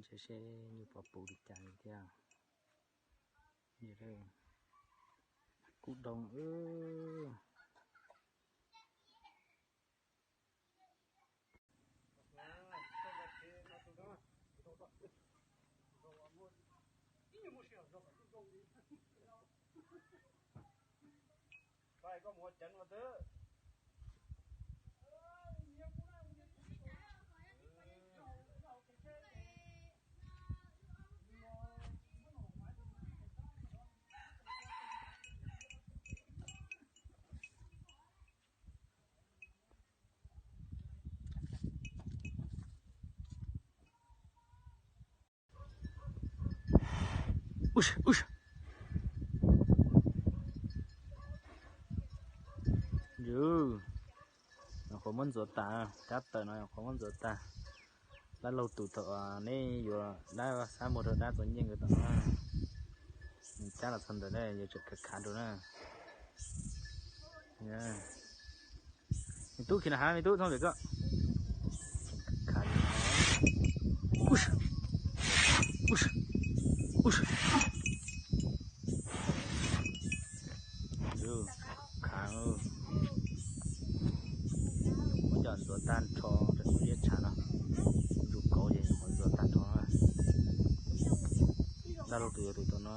Saib seb nyuj puas pum li cas li thiab. Kuj doo. Yus, nyuam qhuav muab ntxuav tas, rab taws no nyuam qhuav muab ntxuav tas. Dab laug tus thaum neb yuav dab xav muag rau dab txom nyem nkawd tom no, nws cab los txog ntawm ne, yog tseem khav khav rau na. Me tub khi na hab, me tub thooj pem koj. Khav, muab coj ntxuav tag nrho rau lub liab tshav no. Ntsuj kauv ces nyuam qhuav ntxuav tag nrho. Dab laug tus yuav tus tau no.